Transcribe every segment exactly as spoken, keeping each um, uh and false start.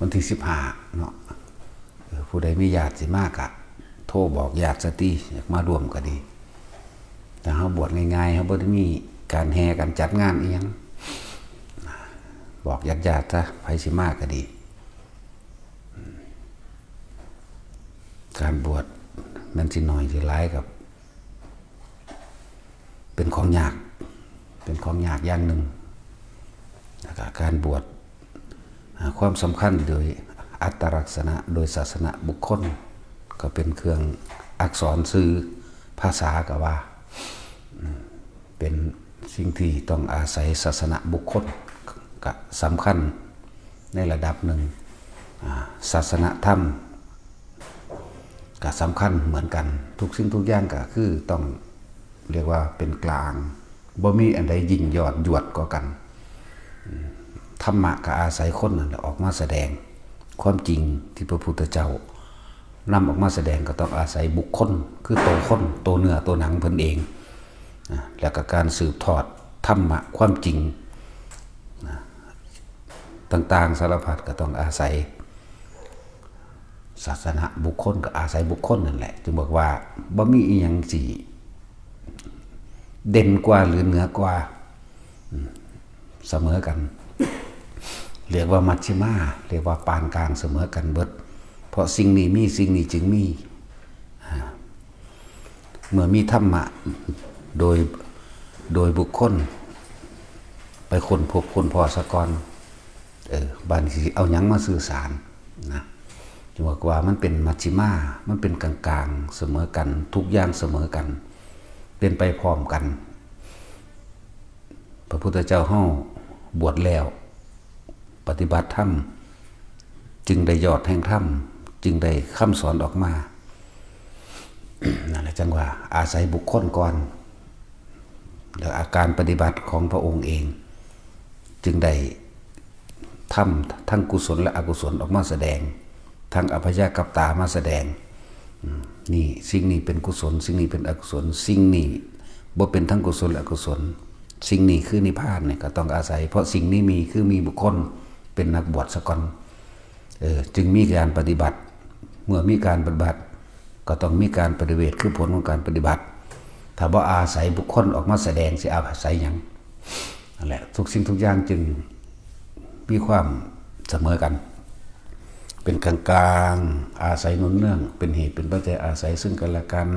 วันที่สิบห้าเนาะ เออ ผู้ใดมีญาติสิมากะ โทรบอกญาติซะติ อยากมาร่วมก็ดี แต่เฮาบวชง่ายๆ เฮาบ่ได้มีการแห่ การจัดงานอีหยัง บอกญาติๆ ซะ ไผสิมาก็ดี การบวชแม่นสิน้อยสิหลายกับ เป็นของยาก เป็นของยากอย่างหนึ่ง แล้วก็การบวช อ่า ความสำคัญโดยอัตลักษณะ โดยศาสนบุคคล ก็เป็นเครื่องอักษรสื่อภาษาก็ว่า อืม เป็นสิ่งที่ต้องอาศัยศาสนบุคคล ก็สำคัญในระดับหนึ่ง อ่า ศาสนธรรม ก็สำคัญเหมือนกัน ทุกสิ่งทุกอย่างก็คือต้องเรียกว่าเป็นกลาง บ่มีอันใดยิ่งยอดยวดกว่ากัน ธรรมะก็อาศัยคนนั่นแหละออกมาแสดง ความจริงที่พระพุทธเจ้านำออกมาแสดงก็ต้องอาศัยบุคคล คือตัวคน ตัวเนื้อตัวหนังเพิ่นเอง อ่ะ แล้วก็การสืบทอดธรรมะความจริง นะ ต่างๆ สารพัดก็ต้องอาศัยศาสนบุคคล ก็อาศัยบุคคลนั่นแหละ จึงบอกว่าบ่มีอีหยังสิเด่นกว่าหรือเหนือกว่า อืม เสมอกัน เรียกว่ามัชฌิมา เรียกว่าปานกลางเสมอกันเบิด เพราะสิ่งนี้มี สิ่งนี้จึงมี อ่า เมื่อมีธรรมะโดย โดยบุคคล ไปค้นพบค้นพ้อซะก่อน เออ บาดนี้สิเอาหยังมาสื่อสารนะ จึงบอกว่ามันเป็นมัชฌิมา มันเป็นกลางๆ เสมอกัน ทุกอย่างเสมอกัน เป็นไปพร้อมกัน พระพุทธเจ้าเฮาบวชแล้ว ปฏิบัติธรรม จึงได้ยอดแห่งธรรม จึงได้คำสอนออกมา นั่นแหละจังว่าอาศัยบุคคลก่อน แล้วอาการปฏิบัติของพระองค์เอง จึงได้ทำทั้งกุศลและอกุศลออกมาแสดง ทั้งอัพยากตามาแสดง อืม นี่สิ่งนี้เป็นกุศล สิ่งนี้เป็นอกุศล สิ่งนี้บ่เป็นทั้งกุศลและอกุศล สิ่งนี้คือนิพพานเนี่ยก็ต้องอาศัย เพราะสิ่งนี้มีคือมีบุคคลเป็นนักบวชซะก่อน เออ จึงมีการปฏิบัติ เมื่อมีการปฏิบัติ ก็ต้องมีการปฏิเวท คือผลของการปฏิบัติ ถ้าบ่อาศัยบุคคลออกมาแสดง สิอาศัยหยัง นั่นแหละ ทุกสิ่งทุกอย่างจึงมีความเสมอกัน เป็นกลางๆ อาศัยหนุนเนื่อง เป็นเหตุเป็นปัจจัยอาศัยซึ่งกันและกัน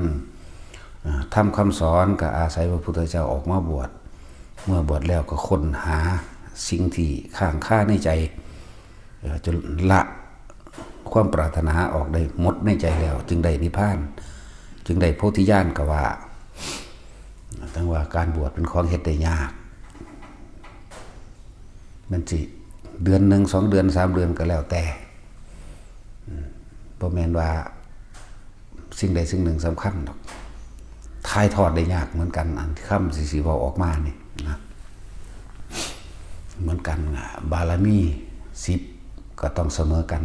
อ่า ธรรมคำสอนก็อาศัยพระพุทธเจ้าออกมาบวช เมื่อบวชแล้วก็ค้นหาสิ่งที่ค้างคาในใจ เอ่อ จนละความปรารถนาออกได้หมดในใจแล้ว จึงได้นิพพาน จึงได้โพธิญาณก็ว่า ทั้งว่าการบวชเป็นของเฮ็ดได้ยาก มันสิเดือนหนึ่ง สองเดือน สามเดือนก็แล้วแต่ อืม บ่แม่นว่าสิ่งใดสิ่งหนึ่งสำคัญดอก ถ่ายทอดได้ยากเหมือนกัน อันคำสิ สิเว้าออกมานี่นะ เหมือนกัน อ่ะ บารมีสิบก็ต้องเสมอกัน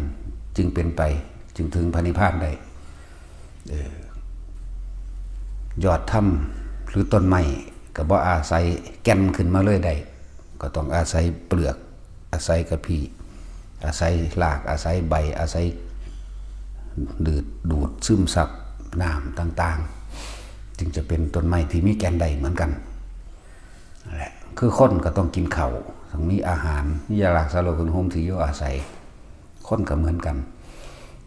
จึงเป็นไป จึงถึงพระนิพพานได้ เออ ยอดธรรมหรือต้นไม้ก็บ่อาศัยแก่นขึ้นมาเลยได้ ก็ต้องอาศัยเปลือก อาศัยกะพี้ อาศัยราก อาศัยใบ อาศัยดูด ดูดซึมซับน้ำต่างๆ จึงจะเป็นต้นไม้ที่มีแก่นได้เหมือนกัน นั่นแหละ คือคนก็ต้องกินข้าว ต้องมีอาหาร มียารักษาโรค เครื่องห่มที่อยู่อาศัย คนก็เหมือนกัน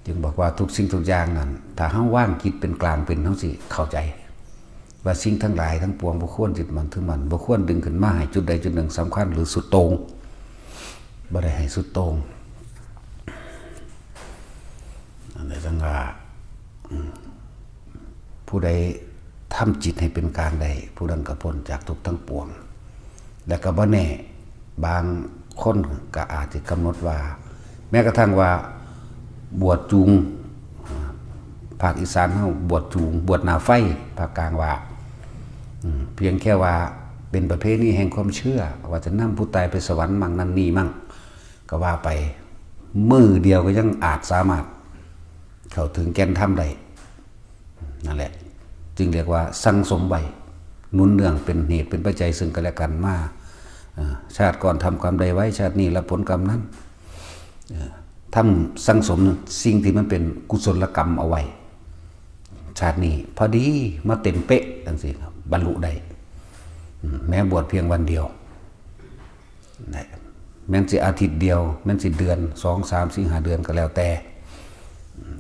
จึงบอกว่าทุกสิ่งทุกอย่างนั้น ถ้าเฮาวางจิตเป็นกลางเป็น เฮาสิเข้าใจ ว่าสิ่งทั้งหลายทั้งปวงบ่ควรยึดมั่นถือมั่น บ่ควรดึงขึ้นมาให้จุดใดจุดหนึ่งสำคัญหรือสุดโต่ง บ่ได้ให้สุดโต่ง อันนี้จังว่า อืม ผู้ใดทำจิตให้เป็นกลางได้ ผู้นั้นก็พ้นจากทุกข์ทั้งปวง และก็บ่แน่ บางคนก็อาจจะกำหนดว่า แม้กระทั่งว่าบวชจูง ภาคอีสานเฮาบวชจูง บวชหน้าไฟ ภาคกลางว่า อืม เพียงแค่ว่าเป็นประเพณีแห่งความเชื่อ ว่าจะนำผู้ตายไปสวรรค์มั่งนั่นนี่มั่ง ก็ว่าไป มื้อเดียวก็ยังอาจสามารถเข้าถึงแก่นธรรมได้ นั่นแหละ จึงเรียกว่าสั่งสมไว้ หนุนเนื่องเป็นเหตุเป็นปัจจัยซึ่งกันและกันมา เอ่อ ชาติก่อนทำกรรมใดไว้ ชาตินี้รับผลกรรมนั้น เอ่อ ท ทำสั่งสมสิ่งที่มันเป็นกุศลกรรมเอาไว้ ชาตินี้พอดีมาเต็มเป๊ะจังซี่ครับ บรรลุได้ อืม แม้บวชเพียงวันเดียว นะ แม้นสิอาทิตย์เดียว แม้นสิเดือน สอง สาม สี่ ห้า เดือนก็แล้วแต่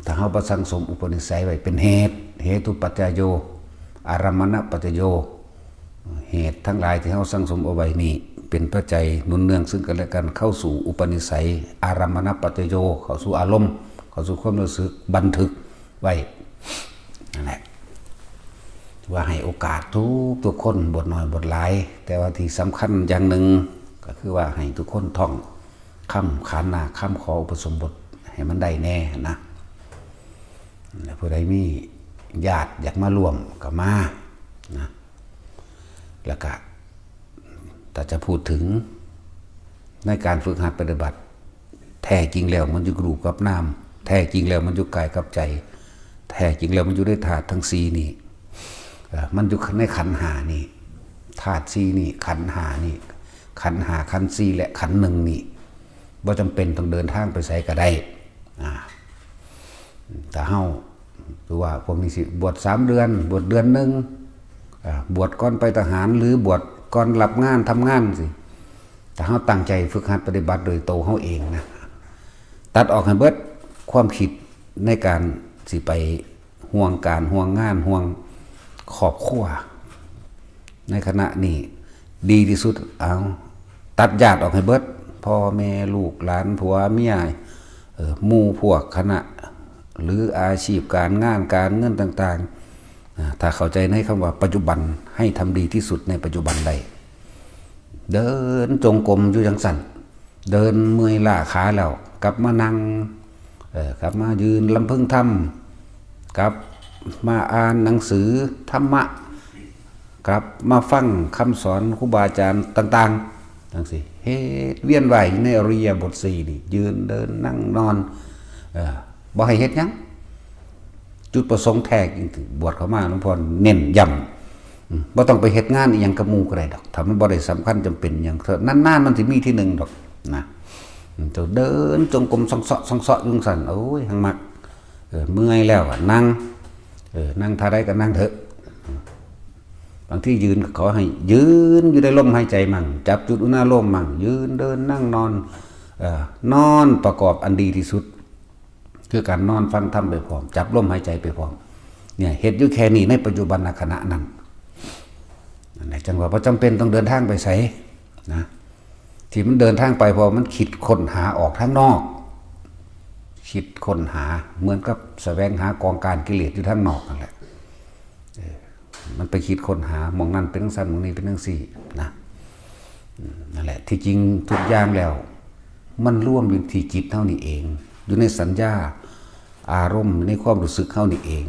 ถ้าเฮาบ่สั่งสมอุปนิสัยไว้เป็นเหตุ เหตุปัจจโย อารัมมณปัจจโย เหตุทั้งหลายที่เฮาสั่งสมเอาไว้นี่ เป็นปัจจัยหนุนเนื่องซึ่งกันและกันเข้าสู่อุปนิสัย อารัมมณปัจจโย เข้าสู่อารมณ์ เข้าสู่ความรู้สึก บันทึกไว้ นั่นแหละ ว่าให้โอกาสทุกทุกคน บวชน้อยบวชหลาย แต่ว่าที่สำคัญอย่างหนึ่ง ก็คือว่าให้ทุกคนท่องคำขานนาคคำขออุปสมบทให้มันได้แน่นะ แล้วผู้ใดมีญาติอยากมาร่วมก็มานะ แล้วก็ ถ้าจะพูดถึงในการฝึกหัดปฏิบัติ แท้จริงแล้วมันอยู่กับรูปกับนาม แท้จริงแล้วมันอยู่กายกับใจ แท้จริงแล้วมันอยู่ในธาตุทั้งสี่นี่ เอ่อ มันอยู่ในขันธ์ห้านี่ ธาตุสี่นี่ ขันธ์ห้านี่ ขันธ์ห้า ขันธ์สี่ และขันธ์หนึ่งนี่ บ่จำเป็นต้องเดินทางไปไสก็ได้ อ่า ถ้าเฮา หรือว่าพวกนี้สิบวชสามเดือน บวชเดือนหนึ่ง อ่า บวชก่อนไปทหาร หรือบวชก่อนรับงานทำงานสิ ถ้าเฮาตั้งใจฝึกหัดปฏิบัติโดยโตเฮาเองนะ ตัดออกให้เบิดความคิดในการสิไปห่วงการห่วงงานห่วงครอบครัว ในขณะนี้ดีที่สุด เอา ตัดญาติออกให้เบิด พ่อแม่ลูกหลานผัวเมีย เอ่อ หมู่พวกคณะ หรืออาชีพการงานการเงินต่างๆ อ่า ถ้าเข้าใจในคำว่าปัจจุบัน ให้ทำดีที่สุดในปัจจุบันได้ เดินจงกรมอยู่จังซั่น เดินเมื่อยล้าขาแล้ว กลับมานั่ง เอ่อ กลับมายืนลำพึงธรรม กลับมาอ่านหนังสือธรรมะ กลับมาฟังคำสอนครูบาอาจารย์ต่างๆ จังซี่ เฮ็ดเวียนว่ายอยู่ในอิริยาบถสี่นี่ ยืนเดินนั่งนอน เอ่อ บ่ให้เฮ็ดหยัง จุดประสงค์แท้จริงๆ บวชเข้ามาหลวงพ่อเน้นย้ำ อืม บ่ต้องไปเฮ็ดงานอีหยังกับหมู่ก็ได้ดอก ถ้ามันบ่ได้สำคัญจำเป็นหยัง นานๆ มันสิมีทีหนึ่งดอกนะ อืม เจ้าเดินจงกรมส่องเซาะส่องเซาะอยู่จั่งซั่น โอ้ย หังมัก เออ เมื่อยแล้วอะนั่ง เออ นั่งท่าใดก็นั่งเถอะ บางทียืนก็ขอให้ยืนอยู่ในลมหายใจมั่ง จับจุดอุณาโลมมั่ง ยืนเดินนั่งนอน เอ่อ นอนประกอบอันดีที่สุด คือการนอนฟังธรรมไปพร้อม จับลมหายใจไปพร้อม เนี่ย เฮ็ดอยู่แค่นี้ในปัจจุบันขณะนั้น นั่นแหละ จั่งว่าบ่จำเป็นต้องเดินทางไปไสนะ ที่มันเดินทางไปเพราะมันคิดค้นหาออกทางนอก คิดค้นหาเหมือนกับแสวงหากองการกิเลสอยู่ทางนอกนั่นแหละ เออ มันไปคิดค้นหา หม่องนั้นเป็นจั่งซั่น หม่องนี้เป็นจั่งซี่นะ อืม นั่นแหละ ที่จริงทุกอย่างแล้ว มันรวมอยู่ที่จิตเฮานี่เอง อยู่ในสัญญา อารมณ์ ในความรู้สึกเฮานี่เอง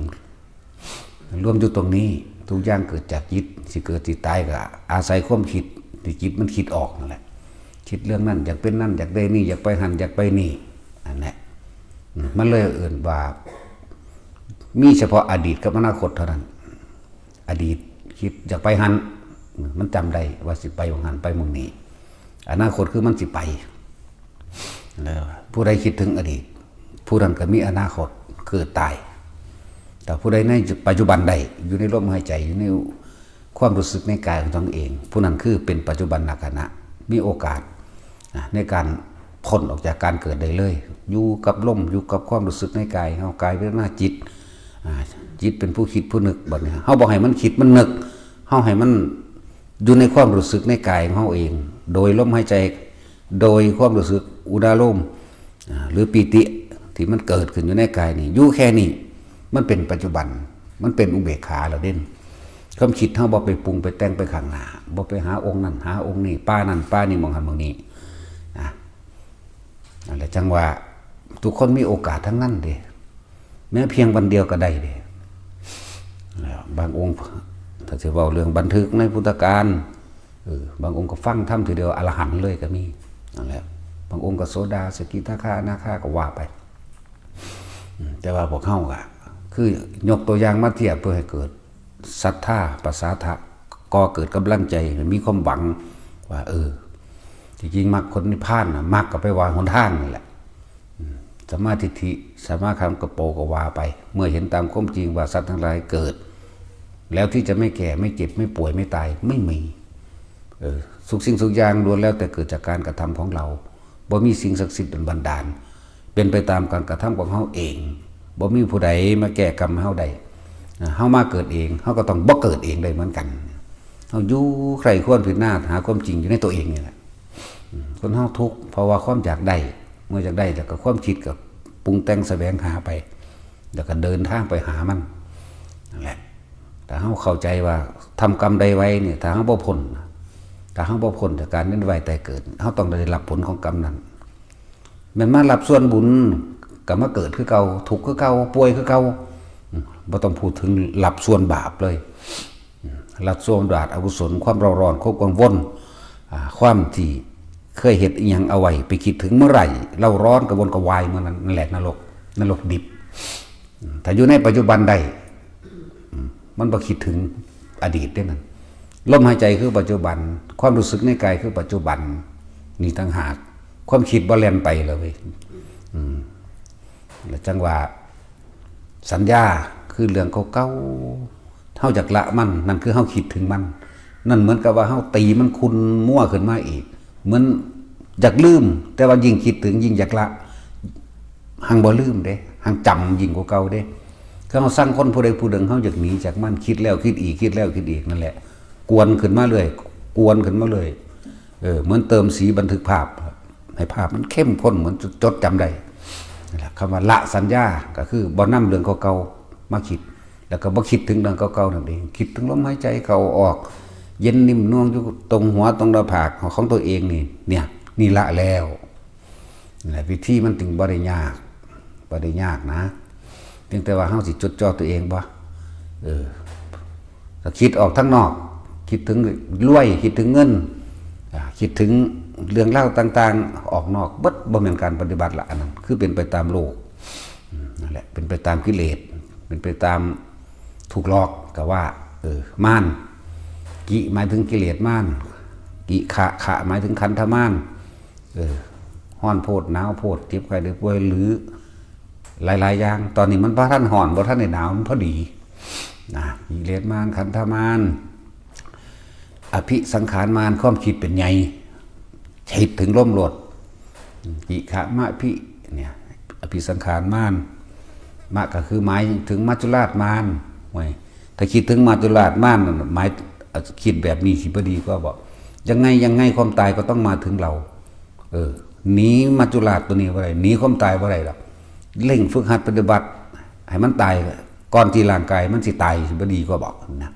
รวมอยู่ตรงนี้ ทุกอย่างเกิดจากจิต สิเกิดสิตายก็อาศัยความคิด ที่จิตมันคิดออกนั่นแหละ คิดเรื่องนั้น อยากเป็นนั่น อยากได้นี่ อยากไปหั่น อยากไปนี่ นั่นแหละ อืม มันเลยเอิ้นว่า มีเฉพาะอดีตกับอนาคตเท่านั้น อดีตคิดอยากไปหั่น มันจำได้ว่าสิไปหม่องหั่นไปหม่องนี้ อนาคตคือมันสิไป แล้วผู้ใดคิดถึงอดีต ผู้นั้นก็มีอนาคตคือตาย แต่ผู้ใดในปัจจุบันได้ อยู่ในลมหายใจ อยู่ในความรู้สึกในกายของตนเอง ผู้นั้นคือเป็นปัจจุบันขณะ มีโอกาส อ่ะ ในการพ้นออกจากการเกิดได้เลย อยู่กับลม อยู่กับความรู้สึกในกาย เฮากายเวทนาจิต อ่า จิตเป็นผู้คิดผู้นึก บัดนี้ เฮาบ่ให้มันคิดมันนึก เฮาให้มันอยู่ในความรู้สึกในกายของเฮาเอง โดยลมหายใจ โดยความรู้สึกอุณาโลม อ่า หรือปีติที่มันเกิดขึ้นอยู่ในกายนี่ อยู่แค่นี้ มันเป็นปัจจุบัน มันเป็นอุเบกขาแล้วเด้น ความคิดเฮาบ่ไปปรุงไปแต่งไปข้างหน้า บ่ไปหาองค์นั้นหาองค์นี้ ปานั่นปานี่ หม่องหั่นหม่องนี้ นะ นั่นแหละ จั่งว่าทุกคนมีโอกาสทั้งนั้นเด้ แม้เพียงวันเดียวก็ได้เด้ แล้วบางองค์ ถ้าสิเว้าเรื่องบันทึกในพุทธกาล เออ บางองค์ก็ฟังธรรมทีเดียวอรหันต์เลยก็มี นั่นแหละ บางองค์ก็โสดา สกิทาคา อนาคาก็ว่าไป อืม แต่ว่าพวกเฮาก็ คือยกตัวอย่างมาเทียบเพื่อให้เกิดศรัทธา ประสาทะ ก่อเกิดกำลังใจ มีความหวังว่า เออ ที่จริงมรรคผลนิพพานน่ะ มรรคก็แปลว่าหนทางนั่นแหละ อืม สัมมาทิฏฐิ สัมมาสังกัปโปก็ว่าไป เมื่อเห็นตามความจริงว่าสัตว์ทั้งหลายเกิด แล้วที่จะไม่แก่ไม่เจ็บไม่ป่วยไม่ตายไม่มี เออ ทุกสิ่งทุกอย่างล้วนแล้วแต่เกิดจากการกระทำของเรา บ่มีสิ่งศักดิ์สิทธิ์ดลบันดาล เป็นไปตามการกระทำของเฮาเอง บ่มีผู้ใดมาแก้กรรมให้เฮาได้ อ่า เฮามาเกิดเอง เฮาก็ต้องบ่เกิดเองได้เหมือนกัน เฮาอยู่ใคร่ครวญพิจารณาหาความจริงอยู่ในตัวเองนี่แหละ อืม คนเฮาทุกข์เพราะว่าความอยากได้ เมื่ออยากได้แล้วก็ความคิดก็ปรุงแต่งแสวงหาไป แล้วก็เดินทางไปหามัน นั่นแหละ ถ้าเฮาเข้าใจว่าทำกรรมใดไว้เนี่ย ถ้าเฮาบ่พ้น ถ้าเฮาบ่พ้นจากการเวียนว่ายตายเกิด เฮาต้องได้รับผลของกรรมนั้น แม่นมารับส่วนบุญ ก็มาเกิดคือเก่า ทุกข์คือเก่า ป่วยคือเก่า อืม บ่ต้องพูดถึงรับส่วนบาปเลย อืม รับส่วนบาป อกุศล ความเร่าร้อน ความกังวล อ่า ความที่เคยเฮ็ดอิหยังเอาไว้ ไปคิดถึงเมื่อไหร่ เร่าร้อนกระวนกระวายเมื่อนั้น นั่นแหละนรก นรกดิบ อืม ถ้าอยู่ในปัจจุบันได้ อืม มันบ่คิดถึงอดีตเด้นั่น ลมหายใจคือปัจจุบัน ความรู้สึกในกายคือปัจจุบัน นี่ต่างหาก ความคิดบ่แล่นไปเลย อืม แล้วจังว่าสัญญาคือเรื่องเก่าๆ เฮาอยากละมัน นั่นคือเฮาคิดถึงมัน นั่นเหมือนกับว่าเฮาตีมันขุ่นมัวขึ้นมาอีก เหมือนอยากลืม แต่ว่ายิ่งคิดถึงยิ่งอยากละ หังบ่ลืมเด้ หังจำยิ่งกว่าเก่าเด้ คือเฮาซังคนผู้ใดผู้หนึ่ง เฮาอยากหนีจากมัน คิดแล้วคิดอีก คิดแล้วคิดอีก นั่นแหละ กวนขึ้นมาเรื่อย กวนขึ้นมาเรื่อย เออ เหมือนเติมสีบันทึกภาพ ให้ภาพมันเข้มข้น เหมือนจดจำได้ นั่นแหละ คำว่าละสัญญาก็คือบ่นำเรื่องเก่าๆ มาคิด แล้วก็บ่คิดถึงเรื่องเก่าๆ นั่นเอง คิดถึงลมหายใจเข้าออก เย็นนิ่มนวลอยู่ตรงหัวตรงหน้าผากของตัวเองนี่ เนี่ย นี่ละแล้ว นั่นแหละ วิธีมันจึงบ่ได้ยาก บ่ได้ยากนะ เพียงแต่ว่าเฮาสิจดจ่อตัวเองบ่ เออ ถ้าคิดออกทางนอก คิดถึงรวย คิดถึงเงิน อ่า คิดถึงเรื่องราวต่างๆ ออกนอกเบิด บ่แม่นการปฏิบัติละ อันนั้นคือเป็นไปตามโลก อืม นั่นแหละ เป็นไปตามกิเลส เป็นไปตามถูกหลอก ก็ว่า เออ มาร กิ หมายถึงกิเลสมาร กิขะ ขะ หมายถึงขันธมาร เออ ฮ้อนโพด หนาวโพด เจ็บไข้ได้ป่วย หรือหลายๆ อย่าง ตอนนี้มันบ่ทันฮ้อน บ่ทันได้หนาว มันพอดี นะ กิเลสมาร ขันธมาร อภิสังขารมาร ความคิดเป็นใหญ่ คิดถึงลมโลด กิขะมะภิ เนี่ย อภิสังขารมาร มะก็คือหมายถึงมัจจุราชมาร โอ้ย ถ้าคิดถึงมัจจุราชมารนั่นน่ะ หมาย คิดแบบนี้สิบ่ดีกว่าบ่ ยังไงยังไงความตายก็ต้องมาถึงเรา เออ หนีมัจจุราชตัวนี้บ่ได้ หนีความตายบ่ได้ดอก เร่งฝึกหัดปฏิบัติ ให้มันตายก่อนที่ร่างกายมันสิตาย สิบ่ดีกว่าบ่ นะ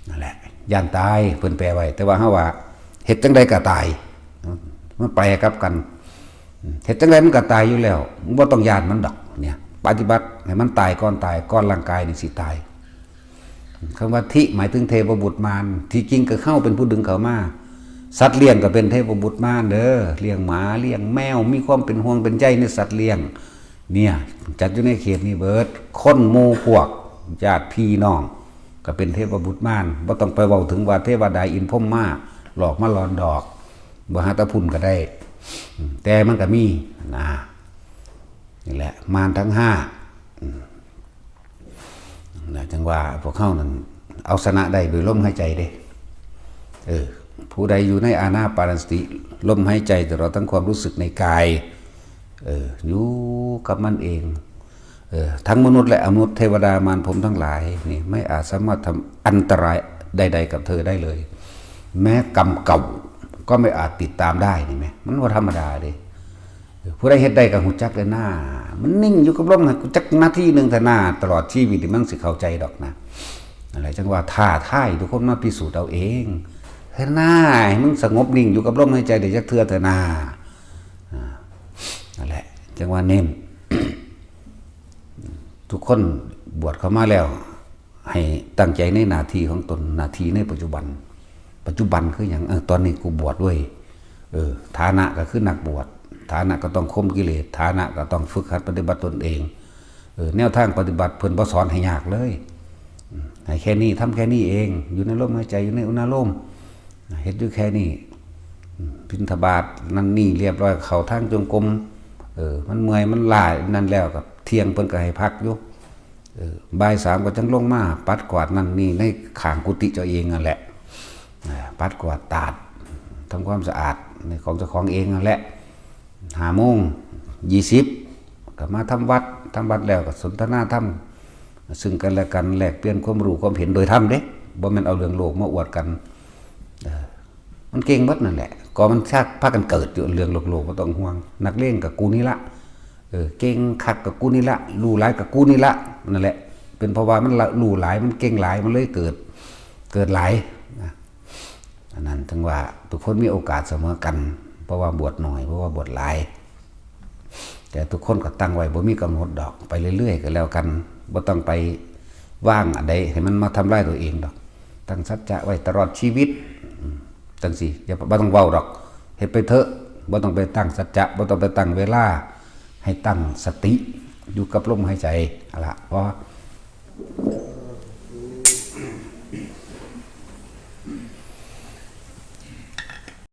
นั่นแหละ ย่านตาย เพิ่นแปลไว้ แต่ว่าเฮาว่า เฮ็ดจั่งใดก็ตาย มันแปลกลับกัน เฮ็ดจั่งใดมันก็ตายอยู่แล้ว บ่ต้องย่านมันดอก เนี่ย ปฏิบัติให้มันตายก่อนตาย ก่อนร่างกายนี่สิตาย คำว่าทิ หมายถึงเทพบุตรมาร ที่จริงก็เฮาเป็นผู้ดึงเขามา สัตว์เลี้ยงก็เป็นเทพบุตรมารเด้อ เลี้ยงหมา เลี้ยงแมว มีความเป็นห่วงเป็นใยในสัตว์เลี้ยง เนี่ย จัดอยู่ในเขตนี้เบิด คนหมู่พวก ญาติพี่น้อง ก็เป็นเทพบุตรมาร บ่ต้องไปเว้าถึงว่าเทวดาอินทร์พรหมมา หลอกมาหลอนดอก บ่หาแตะพุ้นก็ได้ อืม แต่มันก็มี นะ นี่แหละ มารทั้งห้า อืม นะ จั่งว่าพวกเฮานั่นเอาชนะได้โดยลมหายใจเด้ เออ ผู้ใดอยู่ในอานาปานสติ ลมหายใจตลอดทั้งความรู้สึกในกาย เออ อยู่กับมันเอง เออ ทั้งมนุษย์และอมนุษย์ เทวดามารพรหมทั้งหลายนี่ ไม่อาจสามารถทำอันตรายใดๆ กับเธอได้เลย แม้กรรมเก่าก็ไม่อาจติดตามได้ นี่แหม มันบ่ธรรมดาเด้ เออ ผู้ใดเฮ็ดได้ก็ฮู้จักเลยนะ มันนิ่งอยู่กับลมนะ จักนาทีหนึ่งเท่านั้น ตลอดชีวิตนี่มันสิเข้าใจดอกนะ อะไรจั่งว่าท้าทายทุกคนมาพิสูจน์เอาเอง เฮ้ยนะ ให้มันสงบนิ่งอยู่กับลมหายใจได้จักเทื่อเถอะนะ อ่า นั่นแหละ จั่งว่าเน้น ทุกคนบวชเข้ามาแล้ว ให้ตั้งใจในหน้าที่ของตน หน้าที่ในปัจจุบัน ปัจจุบันคือหยัง เออ ตอนนี้กูบวชเว้ย เออ ฐานะก็คือนักบวช ฐานะก็ต้องข่มกิเลส ฐานะก็ต้องฝึกหัดปฏิบัติตนเอง เออ แนวทางปฏิบัติเพิ่นบ่สอนให้ยากเลย อืม ให้แค่นี้ ทำแค่นี้เอง อยู่ในลมหายใจ อยู่ในอุณาโลม เฮ็ดอยู่แค่นี้ อืม บิณฑบาตนั่นนี่เรียบร้อย เข้าทางจงกรม เออ มันเมื่อยมันล้านั่นแล้วก็เที่ยงเพิ่นก็ให้พักอยู่ เออ บ่ายสามก็จั่งลงมาปัดกวาดนั่นนี่ในข้างกุฏิเจ้าเองนั่นแหละ อ่า ปัดกวาดตาด ทำความสะอาดในของเจ้าของเองนั่นแหละ ห้าโมงยี่สิบก็มาทำวัด ทำวัดแล้วก็สนทนาธรรม ซึ่งกันและกัน แลกเปลี่ยนความรู้ความเห็นโดยธรรมเด้ บ่แม่นเอาเรื่องโลกมาอวดกัน เออ มันเก่งเบิดนั่นแหละ ก็มันชักพากันเกิดอยู่เรื่องโลกๆ บ่ต้องห่วง นักเลงกับกูนี่ละ เออ เก่งคักกับกูนี่ละ รู้หลายกับกูนี่ละ นั่นแหละ เป็นเพราะว่ามันละรู้หลาย มันเก่งหลาย มันเลยเกิด เกิดหลายนะ อันนั้นถึงว่าทุกคนมีโอกาสเสมอกัน เพราะว่าบวชหน่อย เพราะว่าบวชหลาย แต่ทุกคนก็ตั้งไว้บ่มีกำหนดดอก ไปเรื่อยๆ ก็แล้วกัน บ่ต้องไปวางอันใดให้มันมาทำลายตัวเองดอก ตั้งสัจจะไว้ตลอดชีวิต อืม จั่งซี้ อย่า บ่ต้องเว้าดอก เฮ็ดไปเถอะ บ่ต้องไปตั้งสัจจะ บ่ต้องไปตั้งเวลา ให้ตั้งสติ อยู่กับลมหายใจ เอาละ พอ